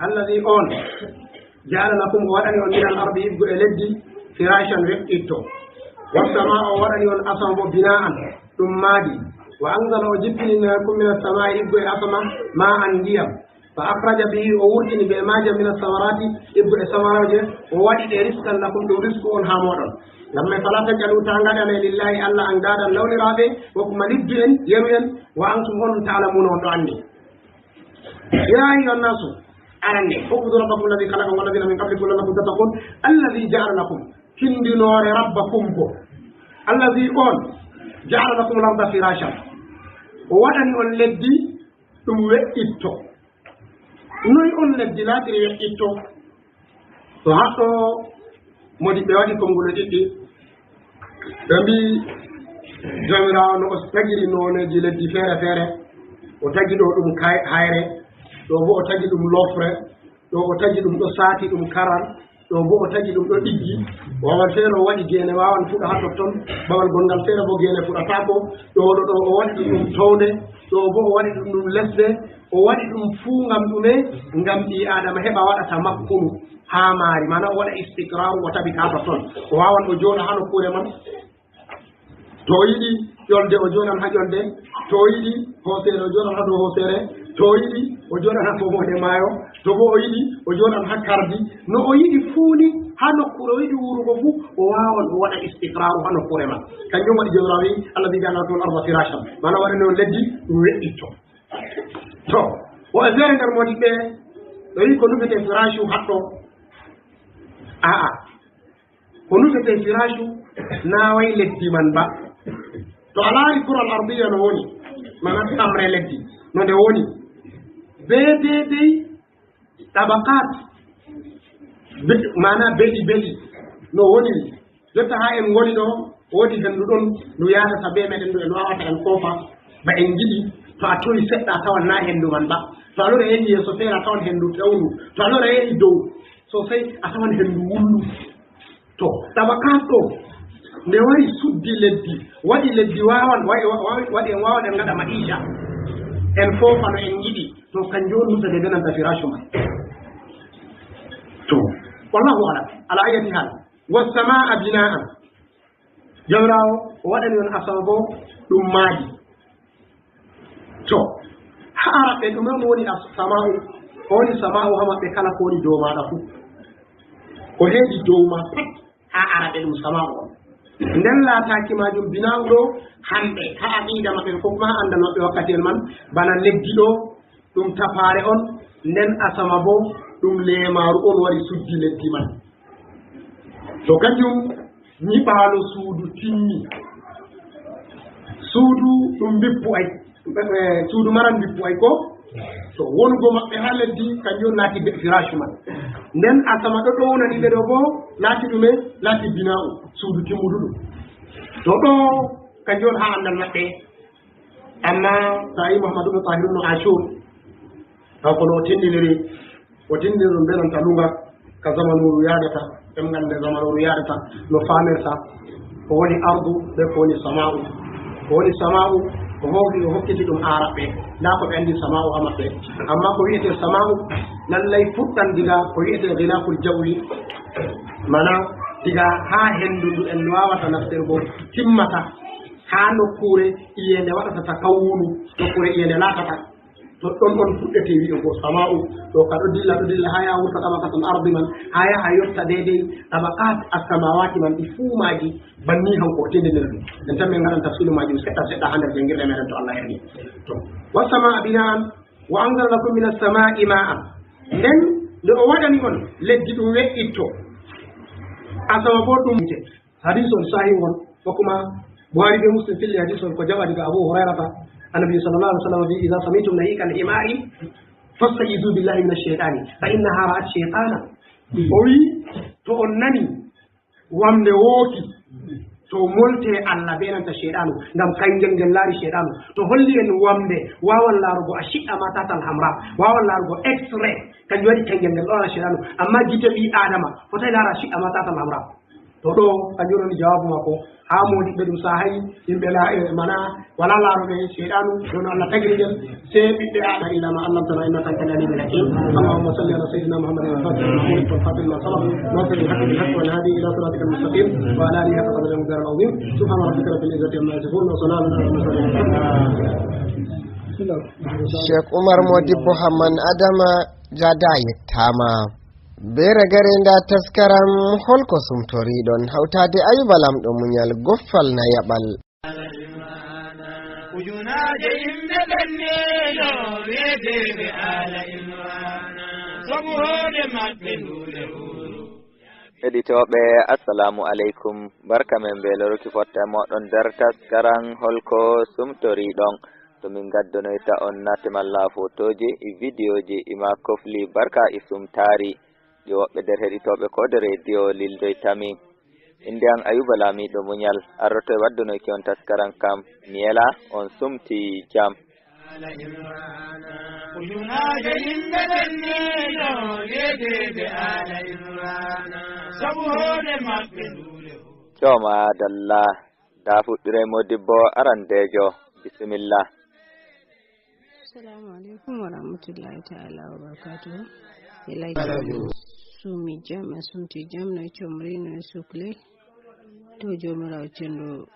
الذي أون جعل لكم ورني من الأرض يبقى إلدي فراشا رقيتو والسماء ورني الأسم بناء ثم مادي وأنزل وجبني لكم من السماء يبقى أسماء ماء ديم فأخرج به وورتني بماجة من الثمرات يبقى ثمرات ووادي رزقا لكم رزق هامودون لما فلا تجعلوا تانغانا لله الله أندادا لون رابي وكما لدين يمين وأنتم هم تعلمون وتعني. يا أيها الناس أرني اعبدوا ربكم الذي خلقكم والذين من قبلكم لعلكم تتقون الذي جعل لكم كندنور ربكم الذي أون جعل لكم الأرض فراشا وودني on leddi ɗum we'itto. Noy on leddi laatiri we'itto? To haɗɗo modi ɓe waɗi konngule ɗiɗɗi, ɓe mbi jomirawo no o tagiri noneji leddi feere feere, o tagi ɗo ɗum hayre, ɗo bo o tagi ɗum lofre, ɗo o tagi ɗum ɗo saati ɗum karal, ɗo bo o tagi ɗum ɗo ɗiggi. Babal feere o waɗi geene wawan fuɗa ha totton, babal gongal feere bo geene fuɗatako, ɗo ɗo ɗo o waɗi ɗum ɗum towde, ɗo bo o waɗi ɗum ɗum lesde, o waɗi ɗum fuu ngam ɗume, ngam ɓi adama heɓa waɗata makkunu Ha maari mana o waɗa istiqraru, o tabita ha totton, o wawan o jooɗa ha nokkure man. To o yiɗi ƴolde, o jooɗan ha ƴolde. To o yiɗi hoosere, o jooɗan ha dow hoosere. To o yiɗi, o jooɗan ha fomode maayo. To bo o yiɗi, o jooɗan ha kardi. No o yiɗi fuuni ha nokkure o yiɗi wurugo fuu, o wawan o waɗa istiqraru ha nokkure man. Kanjum waɗi jomirawo wi Allah wi ja'alna l arda firashan, mana waɗani on leddi ɗum weƴƴitto. To woɓe feere nder modiɓɓe ɓe wi ko nufete firachu hatɗo, aa ko nufete firachu naway leddi man ba. To a laari kural ardiya no woni, mana tamre leddi no nde woni be dedey tabakat, mana beɗi beɗi no woniri. Jotta ha en goni ɗo, woodi henndu ɗon ndu yahdata be meɗen, ndu en wawata en foofa ba en jiɗi. To a towi seɗɗa, a tawan na henndu man ba. To a lora yehi yeeso feere, a tawan henndu fewndu. To a lora yehi dow sosai, a tawan henndu wullu. To tabakat ɗo nde wari suddi leddi, waɗi leddi wawan waɗi en wawan en gaɗa maisha, en foofa no en yiɗi. To kanjum on nufete be nanta firachu man. To wallahu alam. Ala ayati hal, wassamaa binaan, jawrawo o waɗani on asama bo ɗum maaji. To ha araɓɓe ɗume on woni sama'u? Ko woni sama'u ha maɓɓe, kala ko woni dow maɗa fuu, ko heedi dow ma pat ha araɓe ɗum sama'u on. Nden laataki majum bina'u ɗo hamɓe ha aqida maɓɓe, ko kuma ha andal maɓɓe wakkati en man, bana leddi ɗo ɗum tafaare on, nden asama bo ɗum lemaru on wari suddi leddi man. To kanjum nyiɓaalo suudu timmi, suudu ɗum bippu ay suudu maran bippu ay ko to wonugo maɓɓe ha leddi, kanjum on laati firachu man. Nden asama ɗo ɗownani ɓe ɗo bo laati ɗume, laati bina'u suudu timmudu ɗum. To ɗo kanjum on ha andal maɓɓe. Amma so a yi Mouhamadou bne Tahir no Achour, taw kono o tindiniri, o tindiniri ɗum be nanta lunga ka zamanuru yaadata, ɗemngal nde zamanuru yaadata no famirta ko woni ardu ɓe ko woni sama'u. Ko woni sama'u, o hoofi o hokkiti ɗum araɓɓe nda ko ɓe anndi sama'u ha maɓɓe. Amma ko wiyete sama'u lallay fuɗɗan diga ko wiyete gilaful jawwi, mana diga ha henndu ndu en wawata naftirgo timmata ha nokkure iyende waɗata takawunu, nokkure iyende laatata to ɗon on fuɗɗete wi'ugo sama'u. To ka ɗo dilla, ɗo dilla ha yaha wurta tabakatul ardi man, ha yaha yotta deydey tabakat assamawati man ɗi fuu maji banni. Hanko o tindinir ɗum en tan, min gaɗan tafsilu majum seɗɗa seɗɗa ha nder jangirɗe meɗen to Allah yardi. To wassamaa binaan wa anzala lakum min assamai ma an, nden nde o waɗani on leddi ɗum we'itto, asama bo ɗum hadis on sahi on ko kuma Buhari be Muslim filli hadis on ko jaɓa diga Abou Hurairata, annabi sallallah alih w sallam wi: ida samitum nahika alhimari fastaidu billahi min alcheitani fa innaha ra'at cheitana. O wi to on nani wamde wooki, to molte Allah be nanta cheyɗanu, ngam kayngel ngel laari cheyɗanu. To holli en wamde wawan laarugo a shiɗɗa ma tatal hamra, wawan laarugo x-ray, kanjum waɗi kayngel ngel ɗo lara cheyɗanu. Amma gite ɓi adama fotay laara shiɗɗa ma tatal hamra. To ɗo kanjum ɗoni jawabu makko ha modiɓɓe ɗum sa hayi yimɓe la mana wala laaroɓe cheyɗanu ɗon Allah tagiri ngel se ɓiɓɓe aɗa illa ma allamtana innaka anta alalimul hakim. Allahuma salli ala sayidina Mouhammadin alfatih lmamud walfatih lma sabaq nasir lhaqi bilhaq walhadi ila siratika almustaqim wa ala alihi haqa qadri mudar alazim. Subhana rabbika rabbil izzati amma yasifun wa salamun ala almursalin. Cheikh Umar Modibbo Hamman Adama jada yettama be ragare nda taskaram holko sumtoriɗon hawtade Ayuba Lamɗo muñal goffal na yaɓal. Ujunaje yimɓe ɓenneno wiyeteɓe ala Imrana sabu hoore maɓɓe nduure wuro. Heɗitoɓe, assalamu aleykum, barka men be lorki fotta moɗon nder taskaran holko sumtoriɗon, to min gaddonoyta on natemalla photoji e vidéo ji ima kofli barka e sumtari ɗi woɓɓe nder heɗitoɓe kode radio lildoytami. Inde an Ayuba Lamiɗo muñal arroto e waddunoyki on taskaran kam, mi yela on sumti jam. Ala Imrana ujunaje yimɓe ɓenneno wiyeteɓe ala Imrana sabu hoore maɓɓe nduure wuro. Coma dalla da fuɗɗire modibbo arandejo, bisimilla. Assalamu alaikum wa rahmatullahi ta'ala wa barakatuhu. Sumi jam, en sumti jam, noye comri, noye sukle. To jomirawo cendo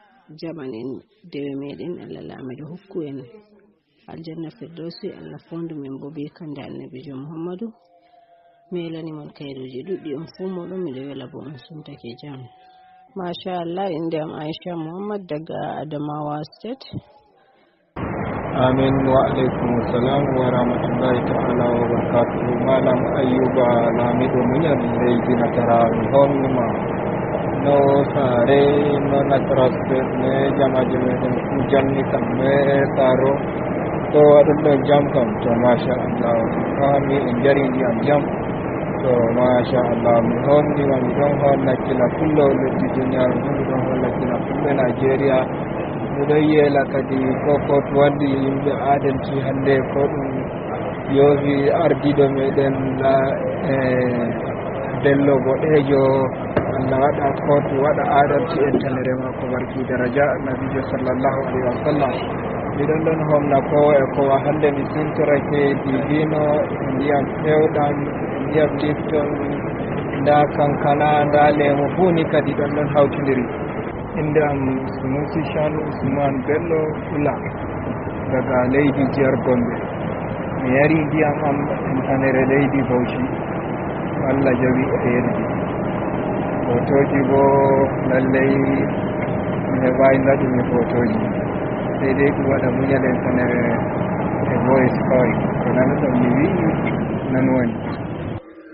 jaɓan en dewe meɗen, Allah laamiɗo hokku en aljanna firdausi, Allah fondu min bo be kande annabijo Muhammadu. Mi welani mon kayruji ɗuɗɗi on fuu moɗon, miɗo wela bo on sumtake jam. Machallah, inde am Aicha Mouhammad daga Adamawa State. Amin wa alaikum salam wa rahmatullahi ta'ala wa barakatuhu. Malam Ayuba Lamido Munyal, leydi Nasara, mi holluma no saare no Nasara State ne jamaje meɗen fuu jamni kam ne saro to aɗum ɗon jam kam. To masha Allah, fami en jari ndiyam jam. To masha Allah, mi honnima, mi ɗon honna kila pullo leddi duniyaru fu, mi ɗon holla kila fulɓe Nigeria. Miɗon yeela kadi ko kotu waddi yimɓe adalci hannde ko ɗum yoofi ardiɗo meɗen la e Bello Boɗejo. Allah waɗa kotu waɗa adalci en tanere makko barki daraja nabijo sallllahu alayhi wa sallam. Miɗon ɗon homna kowa e kowa. Hannde mi sintorake dibino e ndiyam fewɗam e ndiyam Lifton, nda kankana, nda lemo fuu ni kadi ɗon ɗon hawtidiri. Inde am Sunusi Shanu Ousmane Bello Fula daga leydi Jiyar Gombe. Mi yari ndiyam am en tanere leydi Bauchi. Allah jaɓi e yerdi photoji bo lallay mi heɓayi gaɗumi photoji, sey dai ɗum waɗa muñal en tanere e voice kawai ko nana ɗon mi wii nan woni.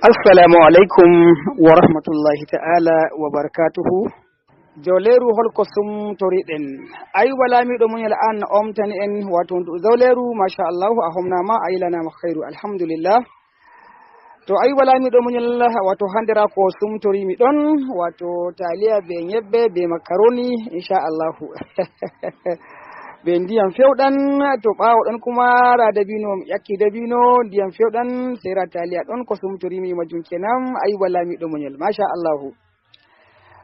Assalamu aleykum wa rahmatullahi ta'ala wa barakatuhu. Jawleru holko sumtoriɗen Ayuba Laamiɗo Muñal, an omtani en wato zawleru. Machallahu, a homnama, a yilanama hayru, alhamdulillah. To Ayuba Laamiɗo Muñal, wato handira ko sumtorimi ɗon, wato taliya be ñebbe be macaroni inchallahu be ndiyam fewɗan. To ɓaawo ɗon kuma ra dabino, mi ƴakki dabino, ndiyam fewɗan, sera taliya ɗon ko sumtorimi majum kenan. Ayuba Laamiɗo Muñal, machallahu.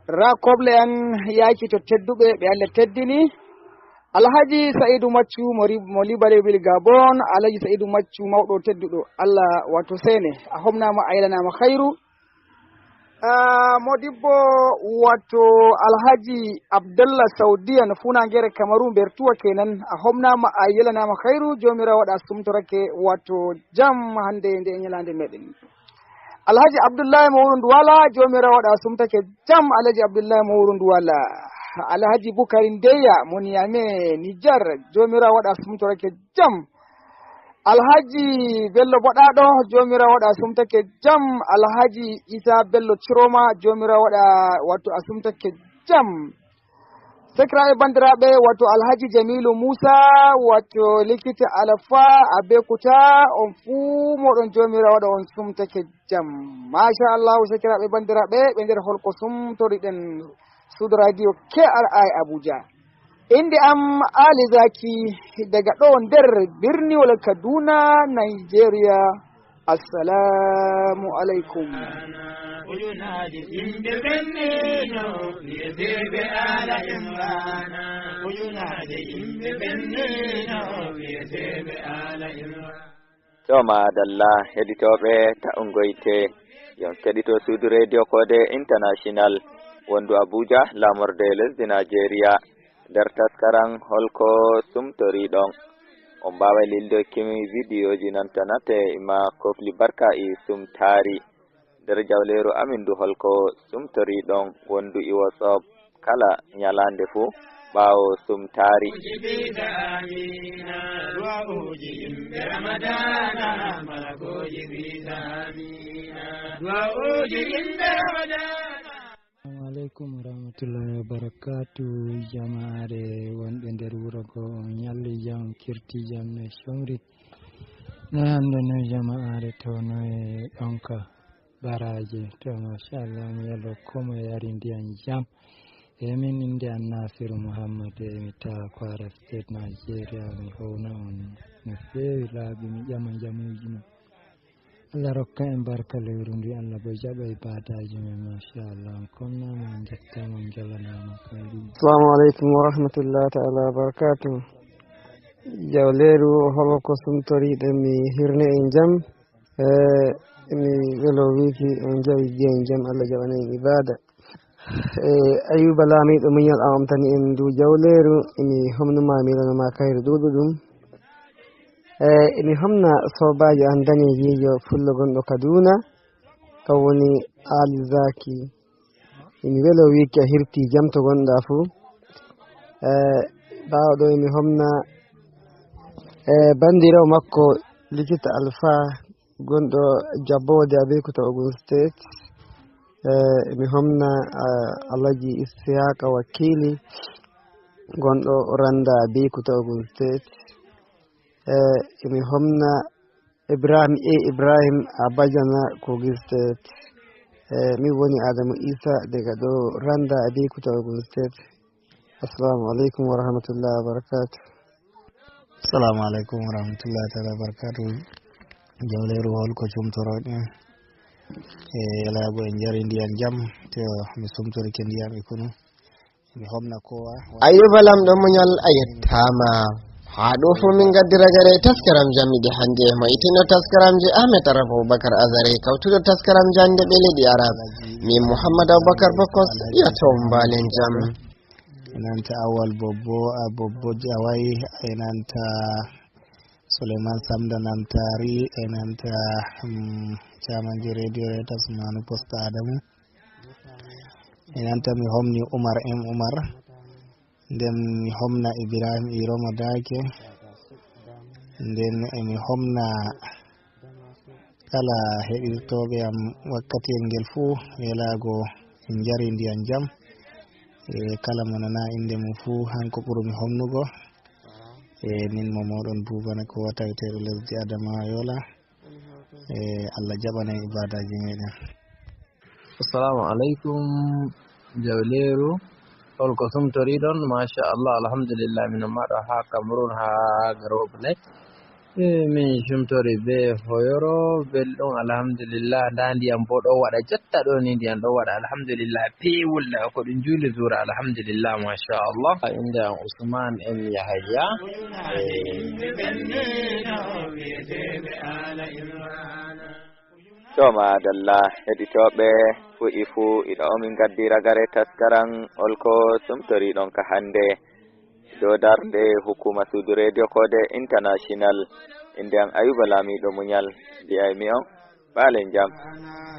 Ra koble an yaaki to tedduɓe ɓe Allah teddini: Alhaji Saidou Maccu mo Libarebil Gabon. Alhaji Saidou Maccu mawɗo tedduɗo, Allah wato sene a homnama, a yelanama hayru. Modibbo wato Alhaji Abdallah Saudiyan funangere Cameron Bertuwa kenan, a homnama, a yelanama hayru. Jomirawo waɗa sumtorake wato jam hande nde e ñalande meɗen. Alhaji Abdoullahi mo wuro Duwala, jomirawo waɗa sumtake jam. Alhaji Abdoullahi mo wuro Duwala, Alhaji Boukary Ndeya mo Niyame Nijar, jomirawo waɗa sumtorake jam. Alhaji Bello Boɗaɗo, jomirawo waɗa sumtake jam. Alhaji Isa Bello Ciroma, jomirawo waɗa wato a sumtake jam. Sakiraɓe bandiraɓe, wato Alhaji Jamilu Moussa, wato likita Alafa Abekuta, on fuu moɗon jomirawo waɗa on sumtake jam, machallahu. Sakiraɓe bandiraɓe ɓe nder holko sumtoriɗen suudu radio KRI Abuja. Inde am Ali Zaki daga ɗo nder birniwol Kaduna, Nigeria. Assalamu aleykum. Ujunaji yimɓe ɓennino wiyeteɓe Ala Imrana. Ujunaji yimɓe ɓennino wiyeteɓe Ala Imrana. To madalla, heɗitoɓe ta ungoyte yon keɗito suudu radio Kode International wondu Abuja, lamorde lesdi Nigeria, nder taskaran holko sumtoriɗon. On mbawai lildokkimi vidéo ji nantanate ima kofli barka e sumtari nder jawleru amin du holko sumtoriɗon wondu e WhatsApp kala ñalande fuu ɓawo sumtari. Ɓeyda amina duwa'uji yimɓe Ramadana malakoji ɓeyda amina duwa'uji yimɓe Ramadana. Assalamu aleykum warahmatullahi wabarakatu. Jama'are wonɓe nder wuro go, on ñalli jam, kirti jam, no comri no hande no jama'are to noe ɗonka baraje. To machallah, mi yalo komo yari ndiyan jam. E min inde an Nasiru Mouhammad, e mi tawa Kwara State, Nigeria. Mi howna on no fewi laaɓi, mi ƴama jamuji mon. Allah rokka en barka lewru ndu, Allah bo jaɓa ibadaji men. Machallah, on komnama, on jettama, on jalanama kayri. Assalamu aleykum wa rahmatullah taala wa barakatuh. Jawleru holko sumtoriɗen, mi hirne en jam. E Emi welo wiki on jawi jeeyi jaam, Allah jaɓana en ibada. E Ayuba laamiɗo muñal a omtani en ndu jawleru, emi homnuma, mi wilanoma kayre ɗuɗuɗum. E emi homna sobajo an danejijo fullo gonɗo Kaduna, kam woni Ali Zaki. Emi welo wiki a hirti jaam to gonɗa fuu. E ɓawo ɗo emi homna e bandirawo makko likita Alpha gonɗo Jabbode Abeokuta, Ogun State. E mi homna Alhaji Isiaka Wakili gonɗo Randa, Abeokuta, Ogun State. E mi homna Ibrahim e Ibrahim Abajana, Kogi State. E min woni Adamu Isa daga ɗo Randa, Abeokuta, Ogun State. Assalamu aleykum wa rahmatullah wa barakatu. Assalamu aleykum wa rahmatullahi taala wa barakatu. Jawleru, holko cumtoroɗen e laago en jari ndiyam jam te mi sumtorike ndiyam e kunu, mi homna kowa. Ayuba lamɗo muñal, a yettama. Ha ɗo fu min gaddiragare taskaram jammiɗe hande. Mo itino taskaramji Ahmed Arab Aboubacar Azare, kawtuɗo taskaram jande ɓe leydi Arab. Min Mouhammad Aboubacar Bokos wiyato mbalen jam. Enanta Awal Bobbo a Bobbo Jaway, enanta Souleymane Samda Namtari, enanta camanji radio Retas Manu Poste Adamu, enanta mi homni Oumar M Oumar, nden mi homna Ibrahim Iroma Dake, nden emi homna kala heɗirtoɓe am wakkatiyel ngel fuu welago en jari ndiyam jam. E kala mo nana inde mum fuu hanko ɓurmi homnugo. E min mo moɗon Bubana ko tawiteɗo lesdi Adamawa Yola. E Allah jaɓana ibadaji meɗen. Assalamu aleykum jawleru, holko sumtoriɗon? Machallah, alhamdulillah. Minon maɗo ha Cameron, ha Garoble e min sumtori be hoyoro belɗum, alhamdulillah. Nda ndiyam bo ɗo waɗa jotta ɗo ni, ndiyam ɗo waɗa, alhamdulillah. Pewol ko ɗum juuli zura, alhamdulillah, machallah. Inde am Ousmane M Yahaya e. To madalla heɗitoɓe fu'i fuu iɗo omin gaddi ragare taskaran olko sumtoriɗon ka hande dow darde hukuma suudu radio Kode International. Inde an Ayuba Lamiɗo muñal, mbiyaymi on ɓaalen jam.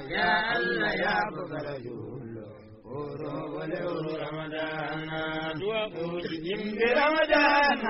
Ya Allah ya bugara jullo oro lewru Ramadana, duwa uji yimɓe Ramadana.